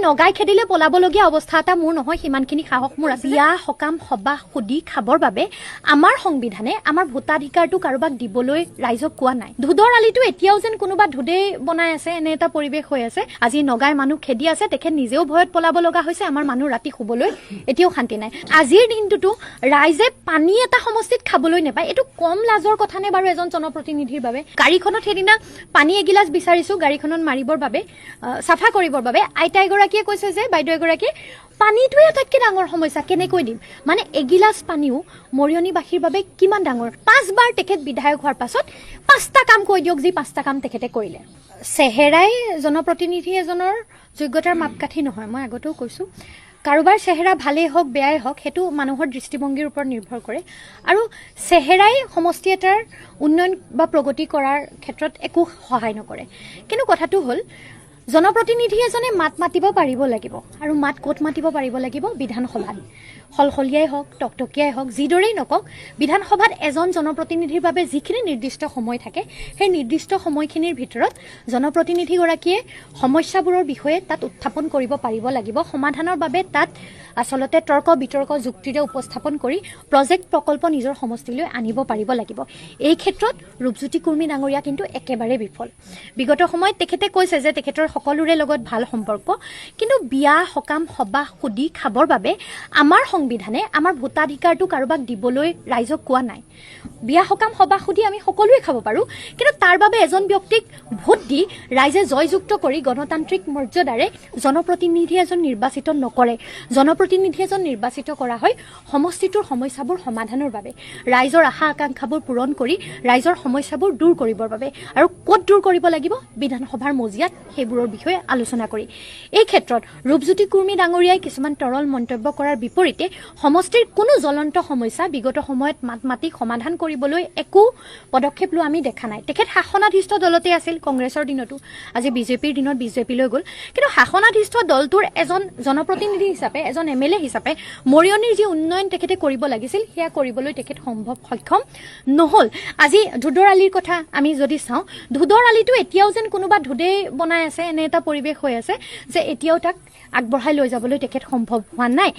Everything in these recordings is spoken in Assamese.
নগাই খেদিলে পলাবলগীয়া অৱস্থা এটা মোৰ নহয়, সিমানখিনি সাহস মোৰ আছে। বিয়া সকাম সবাহ সুধি খাবৰ বাবে আমাৰ সংবিধানে আমাৰ ভোটাধিকাৰটো কাৰোবাক দিবলৈ ৰাইজক কোৱা নাই। ধোদৰ আলিটো এতিয়াও যেন কোনোবা ধোদেই বনাই আছে, এনে এটা পৰিৱেশ হৈ আছে। আজি নগাই মানুহ খেদি আছে, তেখেত নিজেও ভয়ত পলাব লগা হৈছে। আমাৰ মানুহ ৰাতি শুবলৈ এতিয়াও শান্তি নাই। আজিৰ দিনটোতো ৰাইজে পানী এটা সমষ্টিত খাবলৈ নাপায়। এইটো কম লাজৰ কথা নে বাৰু এজন জনপ্ৰতিনিধিৰ বাবে? গাড়ীখনত সেইদিনা পানী এগিলাচ বিচাৰিছো গাড়ীখনত মাৰিবৰ বাবে, চাফা কৰিবৰ বাবে। আইতা এগৰাকীয়ে কৈছে যে, বাইদেউ এগৰাকীয়ে, পানীটোৱে আটাইতকৈ ডাঙৰ সমস্যা, কেনেকৈ দিম? মানে এগিলাচ পানীও মৰিয়নীবাসীৰ বাবে কিমান ডাঙৰ। পাঁচবাৰ তেখেত বিধায়ক হোৱাৰ পাছত পাঁচটা কাম কৈ দিয়ক, যি পাঁচটা কাম তেখেতে কৰিলে। চেহেৰাই জনপ্ৰতিনিধি এজনৰ যোগ্যতাৰ মাপকাঠি নহয়। মই আগতেও কৈছোঁ, কাৰোবাৰ চেহেৰা ভালেই হওক বেয়াই হওক, সেইটো মানুহৰ দৃষ্টিভংগীৰ ওপৰত নিৰ্ভৰ কৰে। আৰু চেহেৰাই সমষ্টি এটাৰ উন্নয়ন বা প্ৰগতি কৰাৰ ক্ষেত্ৰত একো সহায় নকৰে। কিন্তু কথাটো হ'ল, জনপ্ৰতিনিধি এজনে মাত মাতিব পাৰিব লাগিব। আৰু মাত ক'ত মাতিব পাৰিব লাগিব? বিধানসভাত। সলসলীয়াই হওক, টকটকীয়াই হওক, যিদৰেই নকওক, বিধানসভাত এজন জনপ্ৰতিনিধিৰ বাবে যিখিনি নিৰ্দিষ্ট সময় থাকে, সেই নিৰ্দিষ্ট সময়খিনিৰ ভিতৰত জনপ্ৰতিনিধিগৰাকীয়ে সমস্যাবোৰৰ বিষয়ে তাত উত্থাপন কৰিব পাৰিব লাগিব। সমাধানৰ বাবে তাত আচলতে তৰ্ক বিতৰ্ক যুক্তিৰে উপস্থাপন কৰি প্ৰজেক্ট প্ৰকল্প নিজৰ সমষ্টিলৈ আনিব পাৰিব লাগিব। এই ক্ষেত্ৰত ৰূপজ্যোতি কুৰ্মী ডাঙৰীয়া কিন্তু একেবাৰে বিফল। বিগত সময়ত তেখেতে কৈছে যে তেখেতৰ সকলোৰে লগত ভাল সম্পৰ্ক, কিন্তু বিয়া সকাম সবাহ সুধি খাবৰ বাবে আমাৰ সংবিধানে আমাৰ ভোটাধিকাৰটো কাৰোবাক দিবলৈ ৰাইজক কোৱা নাই। বিয়া সকাম সবাহ সুধি আমি সকলোৱে খাব পাৰোঁ, কিন্তু তাৰ বাবে এজন ব্যক্তিক ভোট দি ৰাইজে জয়যুক্ত কৰি গণতান্ত্ৰিক মৰ্যাদাৰে জনপ্ৰতিনিধি এজন নিৰ্বাচিত নকৰে। জনপ্ৰতিনিধি এজন নিৰ্বাচিত কৰা হয় সমষ্টিটোৰ সমস্যাবোৰ সমাধানৰ বাবে, ৰাইজৰ আশা আকাংক্ষাবোৰ পূৰণ কৰি ৰাইজৰ সমস্যাবোৰ দূৰ কৰিবৰ বাবে। আৰু ক'ত দূৰ কৰিব লাগিব? বিধানসভাৰ মজিয়াত সেইবোৰৰ বিষয়ে আলোচনা কৰি। এই ক্ষেত্ৰত ৰূপজ্যোতি কুৰ্মী ডাঙৰীয়াই কিছুমান তৰল মন্তব্য কৰাৰ বিপৰীতে সমষ্টিৰ কোনো জ্বলন্ত সমস্যা বিগত সময়ত মাত মাতি সমাধান কৰিবলৈ একো পদক্ষেপ লোৱা আমি দেখা নাই। তেখেত শাসনাধীষ্ঠ দলতে আছিল কংগ্ৰেছৰ দিনতো, আজি বিজেপিৰ দিনত বিজেপিলৈ গ'ল। কিন্তু শাসনাধীষ্ঠ দলটোৰ এজন জনপ্ৰতিনিধি হিচাপে, এজন এমএলএ হিচাপে মৰিয়নিৰ যি উন্নয়ন তেখেতে কৰিব লাগিছিল, সেয়া কৰিবলৈ তেখেত সক্ষম নহ'ল। আজি ধোদৰ আলিৰ কথা আমি যদি চাওঁ, ধোদৰ আলিটো এতিয়াও যেন কোনোবা ধোদেই বনাই আছে, এনে এটা পৰিৱেশ হৈ আছে যে এতিয়াও তাক আগবঢ়াই লৈ যাবলৈ তেখেত সম্ভৱ হোৱা নাই।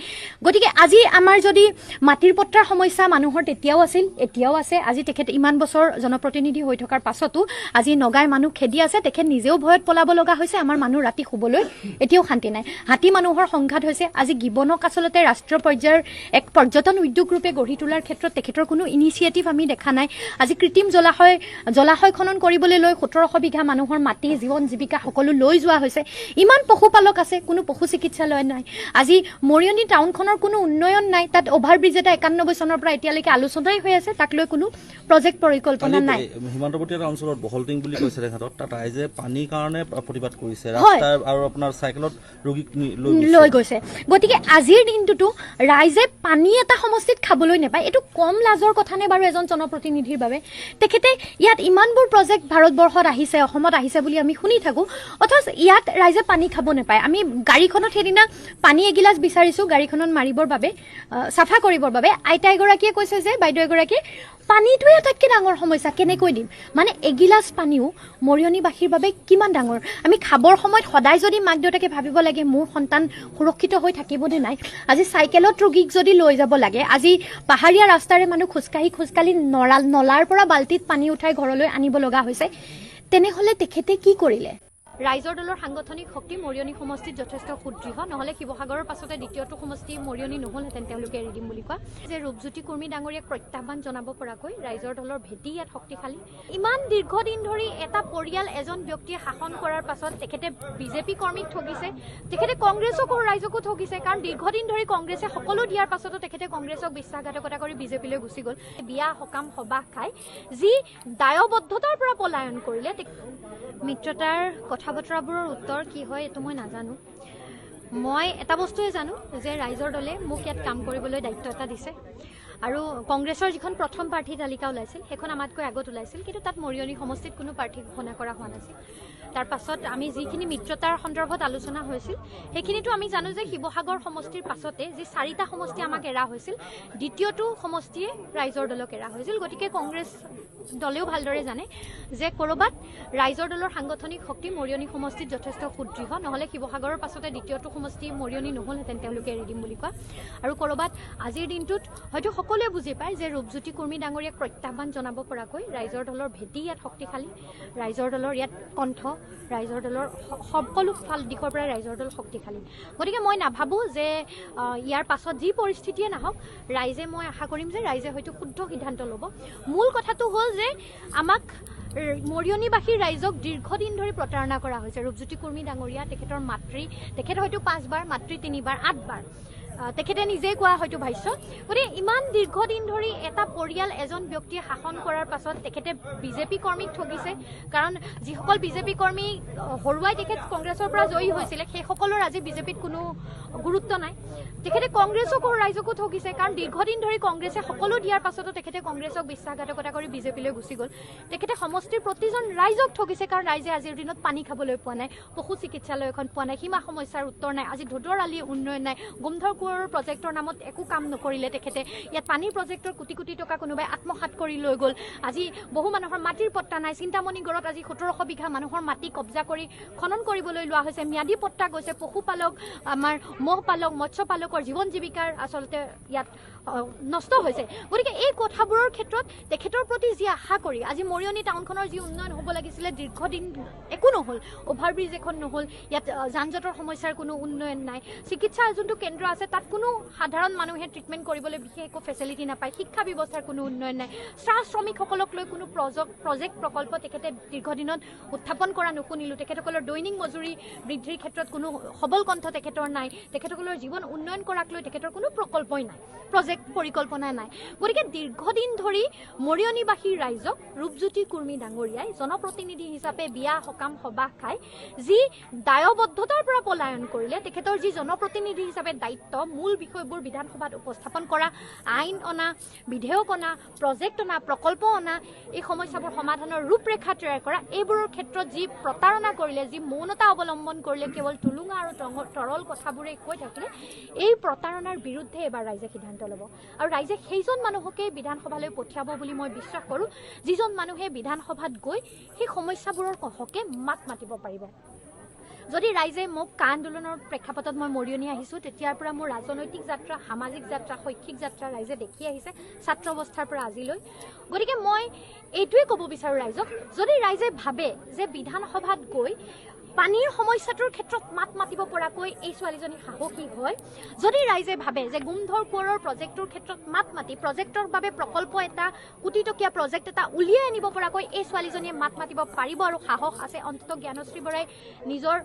গতিকে আজি আমাৰ যদি মাটিৰ পট্টাৰ সমস্যা মানুহৰ তেতিয়াও আছিল, এতিয়াও আছে। আজি তেখেত ইমান বছৰ জনপ্ৰতিনিধি হৈ থকাৰ পাছতো আজি নগাই মানুহ খেদি আছে, তেখেত নিজেও ভয়ত পলাব লগা হৈছে। আমাৰ মানুহ ৰাতি শুবলৈ এতিয়াও শান্তি নাই। হাতী মানুহৰ সংঘাত হৈছে। আজি গিবনক আচলতে ৰাষ্ট্ৰীয় পৰ্যায়ৰ এক পৰ্যটন উদ্যোগ ৰূপে গঢ়ি তোলাৰ ক্ষেত্ৰত তেখেতৰ কোনো ইনিচিয়েটিভ আমি দেখা নাই। আজি কৃত্ৰিম জলাশয় খনন কৰিবলৈ লৈ 1700 বিঘা মানুহৰ মাটি, জীৱন জীৱিকা সকলো লৈ যোৱা হৈছে। ইমান পশুপালক আছে, কোনো পশু চিকিৎসালয় নাই। আজি মৰিয়নি টাউনখনৰ কোনো উন্নয়ন নাই। তাত অভাৰব্ৰিজ এটা 91 চনৰ পৰা এতিয়ালৈকে আলোচনাই হৈ আছে, তাক লৈ কোনো প্ৰজেক্ট পৰিকল্পনা কালি নাই। সীমান্তৱৰ্তী এটা অঞ্চলত বহলটিং বুলি কৈছে তেখেতক, তাত ৰাইজে পানীৰ কাৰণে প্ৰতিবাদ কৰিছে। হয়। ৰাস্তা আৰু আপোনাৰ চাইকেলত ৰোগীক লৈ গৈছে। লৈ গৈছে। গতিকে আজিৰ দিনটোতো ৰাইজে পানী এটা সমষ্টিত খাবলৈ নাপায়। এইটো কম লাজৰ কথা নে বাৰু এজন জনপ্ৰতিনিধিৰ বাবে? তেখেতে ইয়াত ইমানবোৰ প্ৰজেক্ট ভাৰতবৰ্ষত আহিছে, অসমত আহিছে বুলি আমি শুনি থাকোঁ, অথচ ইয়াত ৰাইজে পানী খাব নাপায়। আমি গাড়ীখনত সেইদিনা পানী এগিলাচ বিচাৰিছো গাড়ীখনত মাৰিবৰ বাবে, চাফা কৰিবৰ বাবে। আইতা এগৰাকীয়ে কৈছে যে, বাইদেউ এগৰাকীয়ে, পানীটোৱে আটাইতকৈ ডাঙৰ সমস্যা, কেনেকৈ দিম? মানে এগিলাচ পানীও মৰিয়নীবাসীৰ বাবে কিমান ডাঙৰ। আমি খাবৰ সময়ত সদায় যদি মাক দেউতাকে ভাবিব লাগে মোৰ সন্তান সুৰক্ষিত হৈ থাকিবনে নাই, আজি চাইকেলত ৰোগীক যদি লৈ যাব লাগে, আজি পাহাৰীয়া ৰাস্তাৰে মানুহ খোজকাঢ়ি খোজকাঢ়ি নলাৰ পৰা বাল্টিত পানী উঠাই ঘৰলৈ আনিব লগা হৈছে, তেনেহ'লে তেখেতে কি কৰিলে? ৰাইজৰ দলৰ সাংগঠনিক শক্তি মৰিয়নি সমষ্টিত যথেষ্ট সুদৃঢ়। নহ'লে শিৱসাগৰৰ পাছতে দ্বিতীয়টো সমষ্টি মৰিয়নি নহ'লহেঁতেন তেওঁলোকে এৰি দিম বুলি কোৱা। যে ৰূপজ্যোতি কুৰ্মী ডাঙৰীয়াক প্ৰত্যাহ্বান জনাব পৰাকৈ ৰাইজৰ দলৰ ভেটি ইয়াত শক্তিশালী। ইমান দীৰ্ঘদিন ধৰি এটা পৰিয়াল, এজন ব্যক্তিয়ে শাসন কৰাৰ পাছত তেখেতে বিজেপি কৰ্মীক ঠগিছে, তেখেতে কংগ্ৰেছকো ৰাইজকো ঠগিছে। কাৰণ দীৰ্ঘদিন ধৰি কংগ্ৰেছে সকলো দিয়াৰ পাছতো তেখেতে কংগ্ৰেছক বিশ্বাসঘাতকতা কৰি বিজেপিলৈ গুচি গ'ল। বিয়া সকাম সবাহ খাই যি দায়বদ্ধতাৰ পৰা পলায়ন কৰিলে, মিত্ৰতাৰ কথা বতৰাবোৰৰ উত্তৰ কি হয় এইটো মই নাজানো। মই এটা বস্তুৱে জানো যে ৰাইজৰ দলে মোক ইয়াত কাম কৰিবলৈ দায়িত্ব এটা দিছে। আৰু কংগ্ৰেছৰ যিখন প্ৰথম প্ৰাৰ্থী তালিকা ওলাইছিল সেইখন আমাতকৈ আগত ওলাইছিল, কিন্তু তাত মৰিয়নি সমষ্টিত কোনো প্ৰাৰ্থী ঘোষণা কৰা হোৱা নাছিল। তাৰ পাছত আমি যিখিনি মিত্ৰতাৰ সন্দৰ্ভত আলোচনা হৈছিল সেইখিনিতো আমি জানো যে শিৱসাগৰ সমষ্টিৰ পাছতে যি 4টা সমষ্টি আমাক এৰা হৈছিল, দ্বিতীয়টো সমষ্টিয়ে ৰাইজৰ দলক এৰা হৈছিল। গতিকে কংগ্ৰেছ দলেও ভালদৰে জানে যে ক'ৰবাত ৰাইজৰ দলৰ সাংগঠনিক শক্তি মৰিয়নি সমষ্টিত যথেষ্ট সুদৃঢ়, নহ'লে শিৱসাগৰৰ পাছতে দ্বিতীয়টো সমষ্টি মৰিয়নি নহ'লহেঁতেন তেওঁলোকে এৰি দিম বুলি কোৱা। আৰু ক'ৰবাত আজিৰ দিনটোত হয়তো সকলোৱে বুজি পায় যে ৰূপজ্যোতি কুৰ্মী ডাঙৰীয়াক প্ৰত্যাহ্বান জনাব পৰাকৈ ৰাইজৰ দলৰ ভেটি ইয়াত শক্তিশালী, ৰাইজৰ দলৰ ইয়াত কণ্ঠ, ৰাইজৰ দলৰ সকলো ফাল দিশৰ পৰাই ৰাইজৰ দল শক্তিশালী। গতিকে মই নাভাবোঁ যে ইয়াৰ পাছত যি পৰিস্থিতিয়ে নাহক ৰাইজে, মই আশা কৰিম যে ৰাইজে হয়তো শুদ্ধ সিদ্ধান্ত ল'ব। মূল কথাটো হ'ল যে আমাক মৰিয়নিবাসী ৰাইজক দীৰ্ঘদিন ধৰি প্ৰতাৰণা কৰা হৈছে। ৰূপজ্যোতি কুৰ্মী ডাঙৰীয়া, তেখেতৰ মাতৃ, তেখেত হয়তো 5বাৰ, মাতৃ 3বাৰ, 8বাৰ, তেখেতে নিজেই কোৱা হয়তো ভাষ্য। গতিকে ইমান দীৰ্ঘদিন ধৰি এটা পৰিয়াল, এজন ব্যক্তিয়ে শাসন কৰাৰ পাছত তেখেতে বিজেপি কৰ্মীক ঠগিছে। কাৰণ যিসকল বিজেপি কৰ্মী হৰুৱাই তেখেত কংগ্ৰেছৰ পৰা জয়ী হৈছিলে সেইসকলৰ আজি বিজেপিত কোনো গুৰুত্ব নাই। তেখেতে কংগ্ৰেছকো ৰাইজকো ঠগিছে, কাৰণ দীৰ্ঘদিন ধৰি কংগ্ৰেছে সকলো দিয়াৰ পাছতো তেখেতে কংগ্ৰেছক বিশ্বাসঘাতকতা কৰি বিজেপিলৈ গুচি গ'ল। তেখেতে সমষ্টিৰ প্ৰতিজন ৰাইজক ঠগিছে, কাৰণ ৰাইজে আজিৰ দিনত পানী খাবলৈ পোৱা নাই, পশু চিকিৎসালয় এখন পোৱা নাই, সীমা সমস্যাৰ উত্তৰ নাই, আজি ধোদৰ আলি উন্নয়ন নাই, গোমধৰ কোঁৱৰৰ প্ৰজেক্টৰ নামত একো কাম নকৰিলে তেখেতে, ইয়াত পানীৰ প্ৰজেক্টৰ কোটি কোটি টকা কোনোবাই আত্মসাত কৰি লৈ গ'ল, আজি বহু মানুহৰ মাটিৰ পট্টা নাই, চিন্তামণিগড়ত আজি 1700 বিঘা মানুহৰ মাটি কব্জা কৰি খনন কৰিবলৈ লোৱা হৈছে, ম্যাদী পট্টা গৈছে, পশুপালক, আমাৰ ম'হ পালক, মৎস্য পালকৰ জীৱন জীৱিকাৰ আচলতে ইয়াত নষ্ট হৈছে। গতিকে এই কথাবোৰৰ ক্ষেত্ৰত তেখেতৰ প্ৰতি যি আশা কৰি আজি মৰিয়নি টাউনখনৰ যি উন্নয়ন হ'ব লাগিছিলে দীৰ্ঘদিন একো নহ'ল, অভাৰব্ৰিজ এখন নহ'ল, ইয়াত যান জঁটৰ সমস্যাৰ কোনো উন্নয়ন নাই, চিকিৎসা যোনটো কেন্দ্ৰ আছে তাত কোনো সাধাৰণ মানুহে ট্ৰিটমেণ্ট কৰিবলৈ বিশেষ একো ফেচিলিটি নাপায়, শিক্ষা ব্যৱস্থাৰ কোনো উন্নয়ন নাই, চাহ শ্ৰমিকসকলক লৈ কোনো প্ৰজেক্ট প্ৰকল্প তেখেতে দীৰ্ঘদিনত উত্থাপন কৰা নুশুনিলোঁ, তেখেতসকলৰ দৈনিক মজুৰি বৃদ্ধিৰ ক্ষেত্ৰত কোনো সবল কণ্ঠ তেখেতৰ নাই, তেখেতসকলৰ জীৱন উন্নয়ন কৰাক লৈ তেখেতৰ কোনো প্ৰকল্পই নাই, প্ৰজেক্ট পৰিকল্পনা নাই। গতিকে দীৰ্ঘদিন ধৰি মৰিয়নিবাসী ৰাইজক ৰূপজ্যোতি কুৰ্মী ডাঙৰীয়াই জনপ্ৰতিনিধি হিচাপে বিয়া সকাম সবাহ খাই যি দায়বদ্ধতাৰ পৰা পলায়ন কৰিলে, তেখেতৰ যি জনপ্ৰতিনিধি হিচাপে দায়িত্ব, মূল বিষয়বোৰ বিধানসভাত উপস্থাপন কৰা, আইন অনা, বিধেয়ক অনা, প্ৰজেক্ট অনা, প্ৰকল্প অনা, এই সমস্যাবোৰ সমাধানৰ ৰূপৰেখা তৈয়াৰ কৰা, এইবোৰৰ ক্ষেত্ৰত যি প্ৰতাৰণা কৰিলে, যি মৌনতা অৱলম্বন কৰিলে, কেৱল টুলুঙা আৰু তৰল কথাবোৰে কৈ থাকিলে, এই প্ৰতাৰণাৰ বিৰুদ্ধে এবাৰ ৰাইজে সিদ্ধান্ত ল'ব। আৰু ৰাইজে সেইজন মানুহকেই বিধানসভালৈ পঠিয়াব বুলি মই বিশ্বাস কৰোঁ, যিজন মানুহে বিধানসভাত গৈ সেই সমস্যাবোৰৰ হকে মাত মাতিব পাৰিব। যদি ৰাইজে মোক কা আন্দোলনৰ প্ৰেক্ষাপটত মই মৰিয়নি আহিছোঁ, তেতিয়াৰ পৰা মোৰ ৰাজনৈতিক যাত্ৰা, সামাজিক যাত্ৰা, শৈক্ষিক যাত্ৰা ৰাইজে দেখি আহিছে ছাত্ৰ অৱস্থাৰ পৰা আজিলৈ। গতিকে মই এইটোৱে ক'ব বিচাৰোঁ ৰাইজক, যদি ৰাইজে ভাবে যে বিধানসভাত গৈ পানীৰ সমস্যাটোৰ ক্ষেত্ৰত মাত মাতিব পৰাকৈ এই ছোৱালীজনী সাহসী হয়, যদি ৰাইজে ভাবে যে গোমধৰ কোঁৱৰৰ প্ৰজেক্টটোৰ ক্ষেত্ৰত মাত মাতি প্ৰজেক্টৰ বাবে প্ৰকল্প এটা, কোটি টকীয়া প্ৰজেক্ট এটা উলিয়াই আনিব পৰাকৈ এই ছোৱালীজনীয়ে মাত মাতিব পাৰিব আৰু সাহস আছে, অন্ততঃ জ্ঞানশ্ৰী বৰাই নিজৰ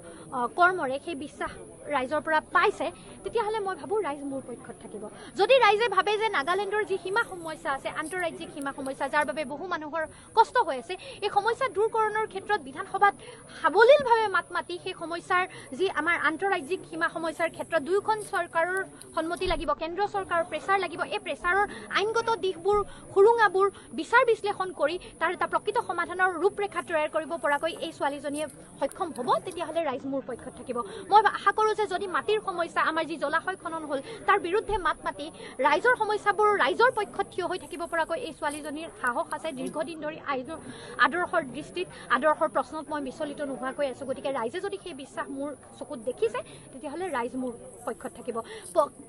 কৰ্মৰে সেই বিশ্বাস ৰাইজৰ পৰা পাইছে, তেতিয়াহ'লে মই ভাবোঁ ৰাইজ মোৰ পক্ষত থাকিব। যদি ৰাইজে ভাবে যে নাগালেণ্ডৰ যি সীমা সমস্যা আছে, আন্তঃৰাজ্যিক সীমা সমস্যা, যাৰ বাবে বহু মানুহৰ কষ্ট হৈ আছে, এই সমস্যা দূৰকৰণৰ ক্ষেত্ৰত বিধানসভাত সাৱলীলভাৱে মাত মাতি সেই সমস্যাৰ যি আমাৰ আন্তঃৰাজ্যিক সীমা সমস্যাৰ ক্ষেত্ৰত দুয়োখন চৰকাৰৰ সন্মতি লাগিব, কেন্দ্ৰ চৰকাৰৰ প্ৰেছাৰ লাগিব, এই প্ৰেছাৰৰ আইনগত দিশবোৰ, সুৰুঙাবোৰ বিচাৰ বিশ্লেষণ কৰি তাৰ এটা প্ৰকৃত সমাধানৰ ৰূপৰেখা তৈয়াৰ কৰিব পৰাকৈ এই ছোৱালীজনীয়ে সক্ষম হ'ব, তেতিয়াহ'লে ৰাইজ মোৰ পক্ষত থাকিব। মই আশা কৰোঁ যে যদি মাটিৰ সমস্যা, আমাৰ যি জলাশয় খনন হ'ল তাৰ বিৰুদ্ধে মাত মাতি ৰাইজৰ সমস্যাবোৰ ৰাইজৰ পক্ষত থিয় হৈ থাকিব পৰাকৈ এই ছোৱালীজনীৰ সাহস আছে। দীৰ্ঘদিন ধৰি আইনৰ আদৰ্শৰ দৃষ্টিত, আদৰ্শৰ প্ৰশ্নত মই বিচলিত নোহোৱাকৈ আছোঁ। গতিকে ৰাইজে যদি সেই বিশ্বাস মোৰ চকুত দেখিছে, তেতিয়াহ'লে ৰাইজ মোৰ পক্ষত থাকিব।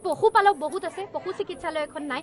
পশুপালক বহুত আছে, পশু চিকিৎসালয় এখন নাই,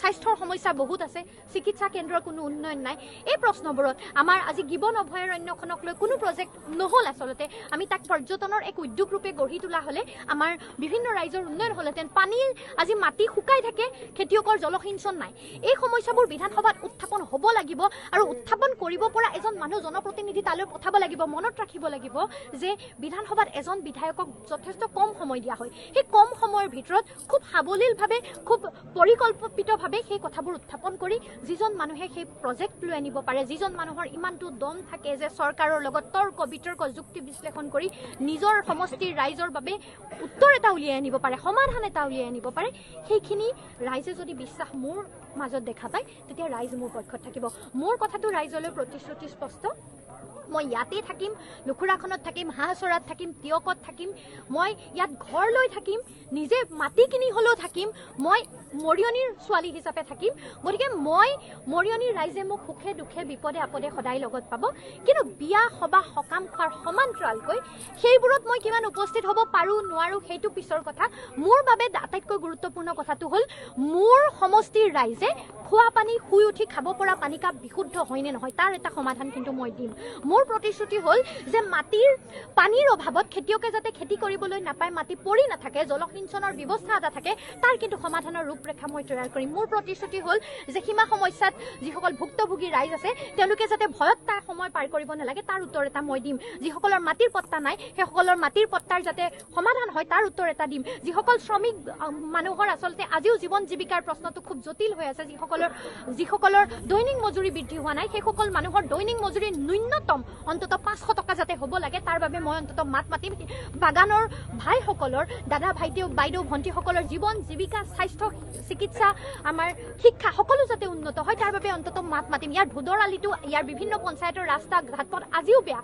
স্বাস্থ্যৰ সমস্যা বহুত আছে, চিকিৎসা কেন্দ্ৰৰ কোনো উন্নয়ন নাই। এই প্ৰশ্নবোৰত আমাৰ আজি গিবন অভয়াৰণ্যখনক লৈ কোনো প্ৰজেক্ট নহ'ল। আচলতে আমি তাক পৰ্যটনৰ এক উদ্যোগ ৰূপে গঢ়ি তোলা হ'লে আমাৰ বিভিন্ন ৰাইজৰ উন্নয়ন হ'লহেঁতেন। পানীৰ আজি মাটি শুকাই থাকে, খেতিয়কৰ জলসিঞ্চন নাই। এই সমস্যাবোৰ বিধানসভাত উত্থাপন হ'ব লাগিব আৰু উত্থাপন কৰিব পৰা এজন মানুহ, জনপ্ৰতিনিধি তালৈ পঠাব লাগিব। মনত ৰাখিব লাগিব যে বিধানসভাত এজন বিধায়কক যথেষ্ট কম সময় দিয়া হয়। সেই কম সময়ৰ ভিতৰত খুব সাৱলীলভাৱে, খুব পৰিকল্পিতভাৱে সেই কথাবোৰ উত্থাপন কৰি যিজন মানুহে সেই প্ৰজেক্ট লৈ আনিব পাৰে, যিজন মানুহৰ ইমানটো দম থাকে যে চৰকাৰৰ লগত তৰ্ক বিতৰ্ক যুক্তি বিশ্লেষণ কৰি নিজৰ সমষ্টিৰ ৰাইজৰ বাবে উত্তৰ এটা উলিয়াই আনিব পাৰে, সমাধান এটা উলিয়াই আনিব পাৰে, সেইখিনি ৰাইজে যদি বিশ্বাস মোৰ মাজত দেখা পায়, তেতিয়া ৰাইজ মোৰ পক্ষত থাকিব। মোৰ কথাটো ৰাইজলৈ প্ৰতিশ্ৰুতি স্পষ্ট। মই ইয়াতেই থাকিম, লুখুৰাখনত থাকিম, হাঁহচৰাত থাকিম, তিয়কত থাকিম, মই ইয়াত ঘৰ লৈ থাকিম, নিজে মাটি কিনি হ'লেও থাকিম, মই মৰিয়নিৰ ছোৱালী হিচাপে থাকিম। গতিকে মই মৰিয়নিৰ ৰাইজে মোক সুখে দুখে বিপদে আপদে সদায় লগত পাব। কিন্তু বিয়া সবাহ সকাম খোৱাৰ সমান্তৰালকৈ সেইবোৰত মই কিমান উপস্থিত হ'ব পাৰোঁ নোৱাৰোঁ সেইটো পিছৰ কথা। মোৰ বাবে আটাইতকৈ গুৰুত্বপূৰ্ণ কথাটো হ'ল মোৰ সমষ্টিৰ ৰাইজে খোৱা পানী, শুই উঠি খাব পৰা পানীকাপ বিশুদ্ধ হয়নে নহয়, তাৰ এটা সমাধান কিন্তু মই দিম। মোৰ প্ৰতিশ্ৰুতি হ'ল যে মাটিৰ পানীৰ অভাৱত খেতিয়কে যাতে খেতি কৰিবলৈ নাপায়, মাটি পৰি নাথাকে, জলসিঞ্চনৰ ব্যৱস্থা এটা থাকে, তাৰ কিন্তু সমাধানৰ ৰূপৰেখা মই তৈয়াৰ কৰিম। মোৰ প্ৰতিশ্ৰুতি হ'ল যে সীমা সমস্যাত যিসকল ভুক্তভোগী ৰাইজ আছে তেওঁলোকে যাতে ভয়ত তাৰ সময় পাৰ কৰিব নালাগে, তাৰ উত্তৰ এটা মই দিম। যিসকলৰ মাটিৰ পট্টা নাই সেইসকলৰ মাটিৰ পট্টাৰ যাতে সমাধান হয় তাৰ উত্তৰ এটা দিম। যিসকল শ্ৰমিক মানুহৰ আচলতে আজিও জীৱন জীৱিকাৰ প্ৰশ্নটো খুব জটিল হৈ আছে, যিসকলৰ দৈনিক মজুৰি বৃদ্ধি হোৱা নাই, সেইসকল মানুহৰ দৈনিক মজুৰি ন্যূনতম অন্ততঃ 500 টকা যাতে হ'ব লাগে তাৰ বাবে মই অন্ততঃ মাত মাতিম। বাগানৰ ভাইসকলৰ, দাদা ভাইদেউ বাইদেউ ভণ্টিসকলৰ জীৱন জীৱিকা, স্বাস্থ্য, চিকিৎসা, আমাৰ শিক্ষা সকলো যাতে উন্নত হয় তাৰ বাবে অন্ততঃ মাত মাতিম। ইয়াৰ ধোদৰ আলিটো, ইয়াৰ বিভিন্ন পঞ্চায়তৰ ৰাস্তা ঘাটপথ আজিও বেয়া।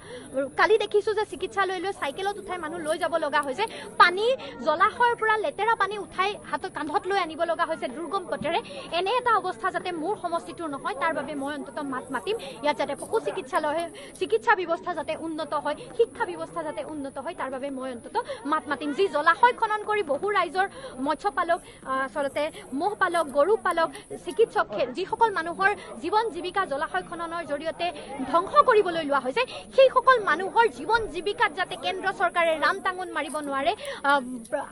কালি দেখিছোঁ যে চিকিৎসালয়লৈ চাইকেলত উঠাই মানুহ লৈ যাব লগা হৈছে, পানী জলাশয়ৰ পৰা লেতেৰা পানী উঠাই হাতত কান্ধত লৈ আনিব লগা হৈছে দুৰ্গম পথেৰে। এনে এটা অৱস্থা যাতে মোৰ সমষ্টিটোৰ নহয় তাৰ বাবে মই অন্ততঃ মাত মাতিম। ইয়াত যাতে পশু চিকিৎসালয়, চিকিৎসা ব্যৱস্থা যাতে উন্নত হয়, শিক্ষা ব্যৱস্থা যাতে উন্নত হয় তাৰ বাবে মই অন্ততঃ মাত মাতিম। যি জলাশয় খনন কৰি বহু ৰাইজৰ মৎস্য পালক, আচলতে ম'হ পালক, গৰু পালক, চিকিৎসক, যিসকল মানুহৰ জীৱন জীৱিকা জলাশয় খননৰ জৰিয়তে ধ্বংস কৰিবলৈ লোৱা হৈছে, সেইসকল মানুহৰ জীৱন জীৱিকাত যাতে কেন্দ্ৰ চৰকাৰে ৰাম টাঙোন মাৰিব নোৱাৰে,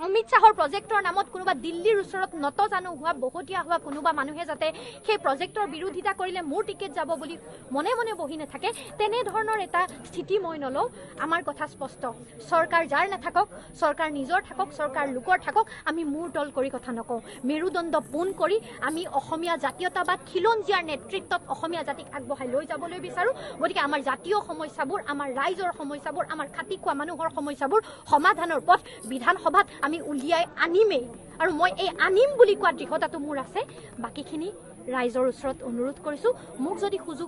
অমিত শ্বাহৰ প্ৰজেক্টৰ নামত কোনোবা দিল্লীৰ ওচৰত নত জানো হোৱা, বহতীয়া হোৱা কোনোবা মানুহে যাতে সেই প্ৰজেক্টৰ বিৰোধিতা কৰিলে মোৰ টিকেট যাব বুলি মনে মনে বহি নাথাকে, তেনেধৰণৰ এটা স্থিতি মই নলওঁ। আমাৰ কথা স্পষ্ট, চৰকাৰ যাৰ নাথাকক, চৰকাৰ নিজৰ থাকক, চৰকাৰ লোকৰ থাকক, আমি মূৰ তল কৰি কথা নকওঁ। মেৰুদণ্ড পোন কৰি আমি অসমীয়া জাতীয়তাবাদ খিলঞ্জীয়াৰ নেতৃত্বত অসমীয়া জাতিক আগবঢ়াই লৈ যাবলৈ বিচাৰোঁ। গতিকে আমাৰ জাতীয় সমস্যাবোৰ, আমাৰ ৰাইজৰ সমস্যাবোৰ, আমাৰ খাটি খোৱা মানুহৰ সমস্যাবোৰ সমাধানৰ পথ বিধানসভাত আমি উলিয়াই আনিমেই। আৰু মই এই আনিম বুলি কোৱা দৃঢ়তাটো মোৰ আছে। বাকীখিনি ৰাইজৰ ওচৰত অনুৰোধ কৰিছোঁ, মোক যদি সুযোগ